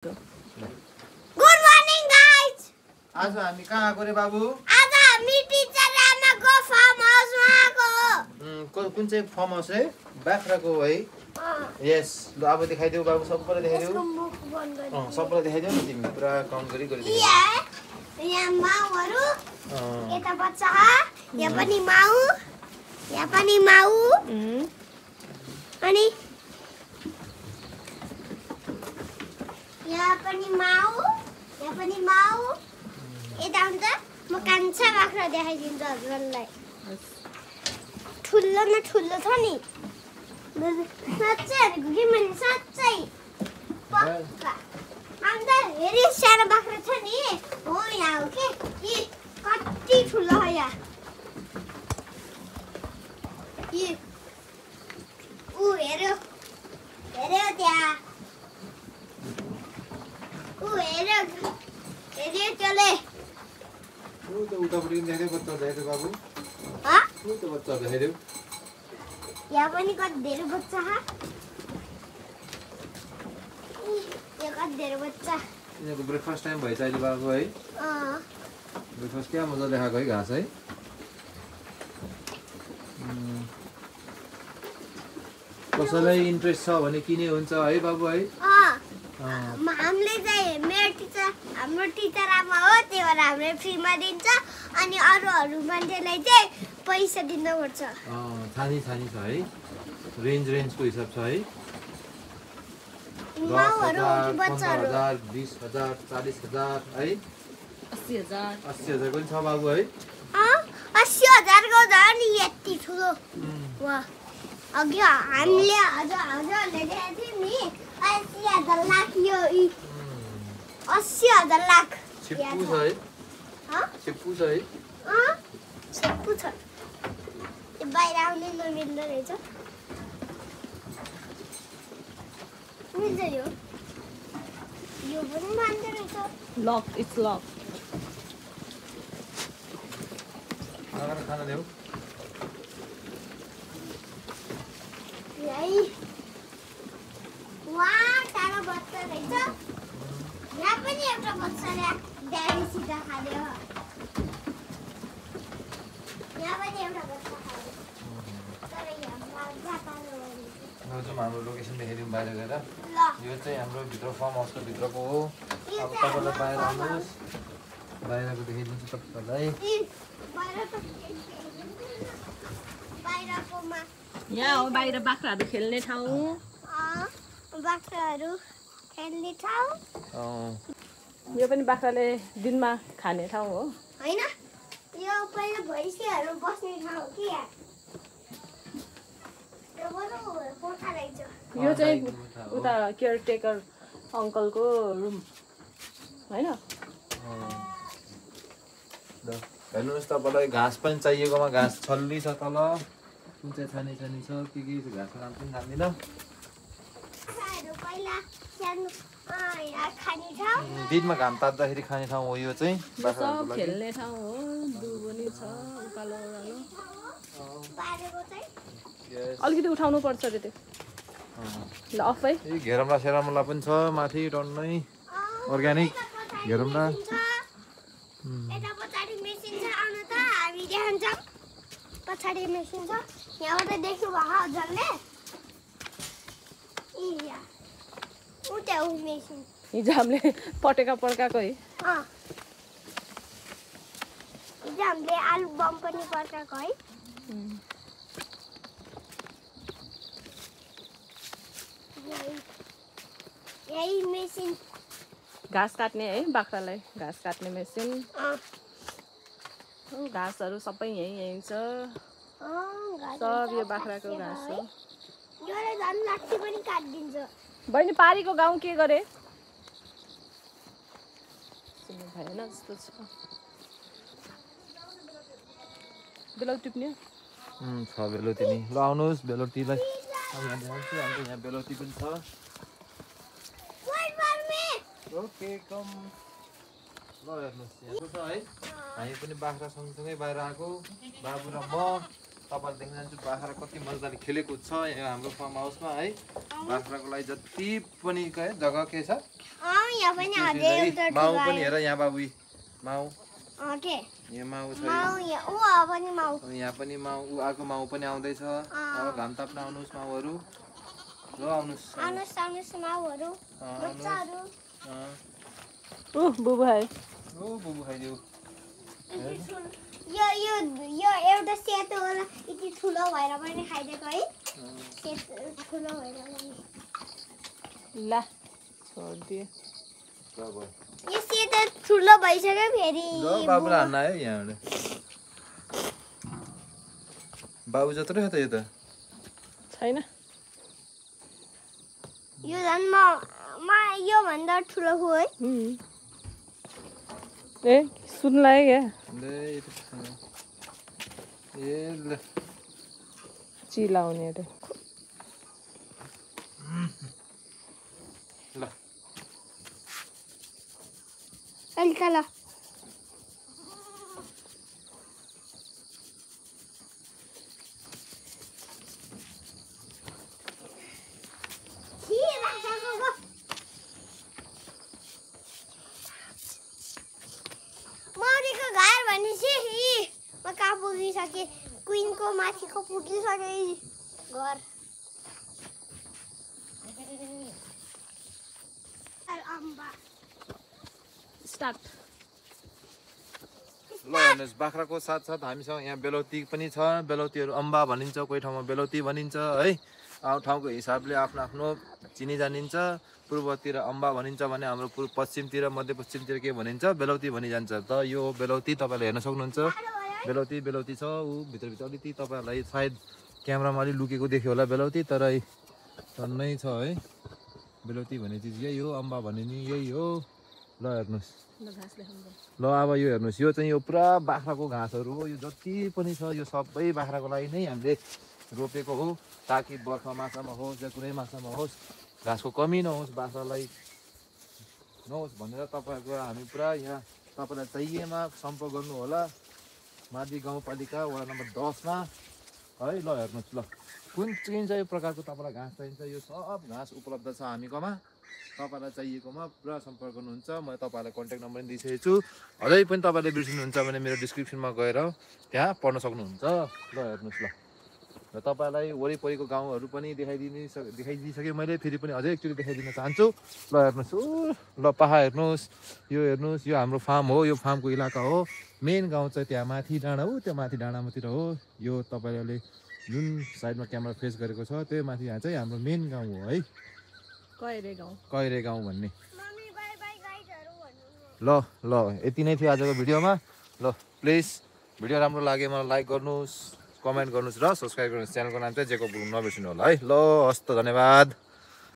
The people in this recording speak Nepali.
Good morning, guys. आज हामी कहाँ आएको रे बाबु? आज हामी टिचर आमाको फार्म हाउसमा आएको। कुन चाहिँ फार्म हाउस है? बाख्राको है? यस। ल अब देखाइदेऊ बाबु, सबैलाई देखाइदेऊ। सबैलाई देखाइदेऊ न तिमी, पुरा काउन्ट गरी देखाइदेऊ। यहाँ माउहरू, यता बच्चा, यहाँ पनि माउ, यहाँ पनि माउ। अनि यहाँ पनि माउ, यहाँ पनि माउ। यता हुन्छ म कान्छा बाख्रा देखाइदिन्छु हजुरलाई। ठुलो न ठुलो छ नि। साँच्चै हेरेको कि मैले साँच्चै पक्का। अन्त हेरी सानो बाख्रा छ नि, हो यहाँ हो कि यी कति ठुलो हो यहाँ। यी ऊ हेर्यो हेर्यो त्यहाँ, ऊ हेर्यो हेर्यो त्यसले। उतापट्टि देखाइदेऊ, बच्चा देखाइदेऊ बाबु। बच्चा देखाइदेऊ। यहाँ पनि कति धेरै बच्चा छ। यो कति धेरै बच्चा। यिनीहरूको ब्रेकफास्ट टाइम भएछ अहिले बाबु है? ब्रेकफास्ट क्या मजा देखाएको है, घाँस है? कसैलाई इन्ट्रेस्ट छ भने किने हुन्छ है बाबु है? हामीले चाहिँ हाम्रो टिचर आमा हो, त्यही भएर हामीले फ्रीमा दिन्छ। अनि अरूहरू मान्छेलाई चाहिँ पैसा दिनुपर्छ। छानी छ है? रेन्जको हिसाब छ है? 10,000, 15,000, 20,000, 40,000 है? 80,000 पनि छ बाबु है? 80,000 को झन् नि यति ठुलो। वाह, अघि हामीले हजुरहरूले देखाएको थियौँ नि, 80,000 लाख। यो 80,000 लाख छिप्पु छ है? छिप्पु छ है? छिप्पु छ। बाहिर आउनै नमिल्दो रहेछ। मिल्छ यो पनि मान्दो रहेछ। Lock, it's locked. खाना देऊ। वाह, टाढो बच्चा रहेछ। यहाँ पनि एउटा बच्चाले ड्याडीसित खायो। यहाँ पनि एउटा बच्चा खायो। तर यहाँ हाम्रो लोकेसन देखाइदिउँ बाहिर गएर। ल यो चाहिँ हाम्रो भित्र फार्म हाउसको भित्रको हो। अब तपाईँलाई बाहिर आउनुहोस्, बाहिरको देखाइदिन्छु तपाईँहरूलाई। बाहिरकोमा यहाँ हो बाहिर बाख्राहरू खेल्ने ठाउँ। बाख्राहरू खेल्ने ठाउँ यो पनि बाख्राले दिनमा खाने ठाउँ हो होइन। यो पहिला भैँसीहरू बस्ने ठाउँ कि यहाँ। कोठा रहेछ। यो चाहिँ उता केयरटेकर अङ्कलको रुम होइन। हेर्नुहोस्, तपाईँलाई घाँस पनि चाहिएकोमा घाँस छल्ली छ तल। कुन चाहिँ छानी छ के घाँसको नाम पनि जान्दिनँ। दिनमा घाम ताप्दाखेरि खाने ठाउँ हो यो चाहिँ। सब खेल्ने ठाउँ हो। दुबो छ, उकालो ओह्रालो। अलिकति उठाउनु पर्छ अरे त्यो। ल अफ है। घेरमला सेरमला पनि छ माथि टन्नै अर्ग्यानिक घेरमला। यता पछाडि मेसिन छ, आउनु त हामी देखाउँछौँ। पछाडि मेसिन छ, यहाँबाट देख्नुभयो हजुरले। उता मेसिन हिजो हामीले पटेका पड्काएको है। हिजो हामीले आलु बम पनि पड्काएको है। यही मेसिन घाँस काट्ने है, बाख्रालाई घाँस काट्ने मेसिन। घाँसहरू सबै यहीँ छ। सब यो बाख्राको घाँस हो। योले झन् लाठी पनि काटिदिन्छ। बहिनी पारीको गाउँ के गरे? सुन्नु भएन जस्तो छ। बेलौती टिप्ने छ बेलौती नि। ल आउनुहोस्, बेलौतीलाई यहाँ देखाउँछु। हाम्रो यहाँ बेलौती पनि छ। ओके कम। ल हेर्नुहोस्, यहाँ छ है। हामी पनि बाख्रा सँगसँगै बाहिर आएको, बाबु र म। तपाईँले देख्न जान्छु बाख्रा कति मजाले खेलेको छ यहाँ हाम्रो फार्म हाउसमा है। बाख्राको लागि जति पनि जग्गा के छ यहाँ पनि अझै एउटा माउ पनि हेर यहाँ बाबु माउ ओके यहाँ माउ छ माउ यहाँ पनि माउ यहाँ पनि माउ उ अर्को माउ पनि आउँदैछ। अब घाम ताप्न आउनुहोस् माउहरू ल आउनुहोस् माउहरू बच्चाहरू बुबु खायो बुबु खाइदेऊ। यो एउटा सेतो होला यति ठुलो भएर पनि खाइदिएको है ठुलो भएर ल छोडिदिए यो सेतो ठुलो भइसक्यो फेरि बाबुलाई हान्न आयो यहाँबाट बाबु जत्रै हो त यो त छैन यो झन् यो भन्दा ठुलो हो है ए सुन लाग्यो क्या ए ल चिलाउने अरे ल हल्का ल मौरीको घर भनेपछि म कहाँ पुगिसकेँ क्विनको माथिको पुगिसकेँ घर स्टार्ट ल हेर्नुहोस् बाख्राको साथसाथ हामीसँग यहाँ बेलौती पनि छ। बेलौतीहरू अम्बा भनिन्छ, कोही ठाउँमा बेलौती भनिन्छ है। ठाउँको हिसाबले आफ्नो आफ्नो चिनी जानिन्छ। पूर्वतिर अम्बा भनिन्छ भने हाम्रो पश्चिमतिर मध्यपश्चिमतिर के भनिन्छ बेलौती भनिजान्छ। त यो बेलौती तपाईँले हेर्न सक्नुहुन्छ बेलौती छ ऊ भित्रभित्र अलिकति तपाईँहरूलाई सायद क्यामेरामा अलिक लुकेको देख्यो होला बेलौती तर नै छ है। बेलौती भन्ने चिज यही हो, अम्बा भन्ने नि यही हो। ल हेर्नुहोस् ल अब यो हेर्नुहोस् यो चाहिँ यो पुरा बाख्राको घाँसहरू हो। यो जति पनि छ यो सबै बाख्राको लागि नै हामीले रोपेको हो ताकि बर्खा माछामा होस् या कुनै माछामा होस् घाँसको कमी नहोस् बाख्रालाई नहोस् भनेर तपाईँहरूको हामी पुरा यहाँ तपाईँलाई चाहिएमा सम्पर्क गर्नु होला माडी गाउँपालिका वडा नम्बर 10 मा है। ल हेर्नुहोस् ल कुन चाहिँ प्रकारको तपाईँलाई घाँस चाहिन्छ यो सब घाँस उपलब्ध छ हामीकोमा। तपाईँलाई चाहिएकोमा पुरा सम्पर्क गर्नुहुन्छ। म तपाईँलाई कन्ट्याक्ट नम्बर पनि दिइसकेको छु। अझै पनि तपाईँले बिर्सिनुहुन्छ भने मेरो डिस्क्रिप्सनमा गएर त्यहाँ पढ्न सक्नुहुन्छ। ल हेर्नुहोस् ल र तपाईँलाई वरिपरिको गाउँहरू पनि देखाइदिइसकेँ मैले। फेरि पनि अझै एकचोटि देखाइदिन चाहन्छु। ल हेर्नुहोस् ल पहाड हेर्नुहोस् यो हाम्रो फार्म हो। यो फार्मको इलाका हो। मेन गाउँ चाहिँ त्यहाँ माथि डाँडा हो, त्यो माथि डाँडामातिर हो। यो तपाईँले जुन साइडमा क्यामेरा फेस गरेको छ त्यो माथि यहाँ चाहिँ हाम्रो मेन गाउँ हो है, कैरे गाउँ भन्ने। ल यति नै थियो आजको भिडियोमा। ल प्लिज भिडियो राम्रो लाग्यो मलाई लाइक गर्नुहोस्, कमेन्ट गर्नुहोस् र सब्सक्राइब गर्नुहोस्। च्यानलको नाम चाहिँ जेकब गुरुङ नबिर्सिनु होला है। ल हस्त धन्यवाद।